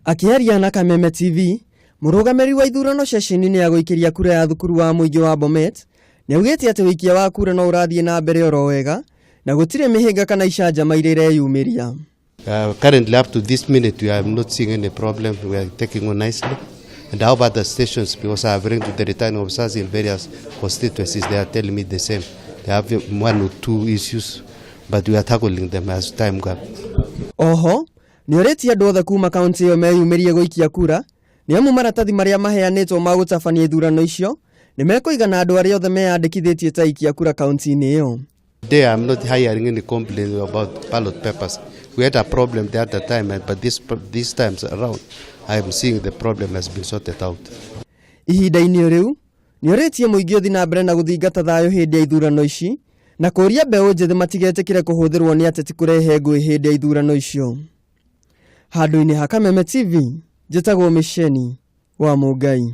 Akĩaria na Kameme TV, mũrũgamĩrĩri wa ithurano ceceni-inĩ ya gũikĩria kura ya thukuru wa mũingĩ wa Bomet nĩaugĩte atĩ ũikia wa kura no ũrathiĩ na mbere oro wega na gũtirĩ mĩhĩnga kana icanjama iria ireyumĩria. Currently, up to this minute, we are not seeing any problem. We are taking on nicely. And I have other stations because I have written to the returning officers in various constituencies. They are telling me the same. They have one or two issues, but we are tackling them as time goes. Oho nĩorĩtie andũ othe kuma kaunti ĩyo meyumĩrie gũikia kura nĩ amu maratathi marĩa maheanĩtwo ma gũtabania ithurano icio nĩ mekũigana andũ arĩa othe meyandĩkithĩtie ta aikia kura kaunti-inĩ ĩyo. Today, I'm not hearing any complaints about ballot papers. We had a problem the other time, but this time around, I am seeing the problem has been sorted out. Ihinda-inĩ rĩu nĩorĩtie mũingĩ ũthiĩ na mbere na gũthingata thayũ hĩndĩ ya ithurano ici na kũũria mbeũ njĩthĩ matigetĩkĩre kũhũthĩrwo nĩ ateti kũrehe ngũĩ hĩndĩ ya ithurano icio. Handũ-inĩ ha Kameme TV, njĩtagwo Mĩceni wa Mũngai.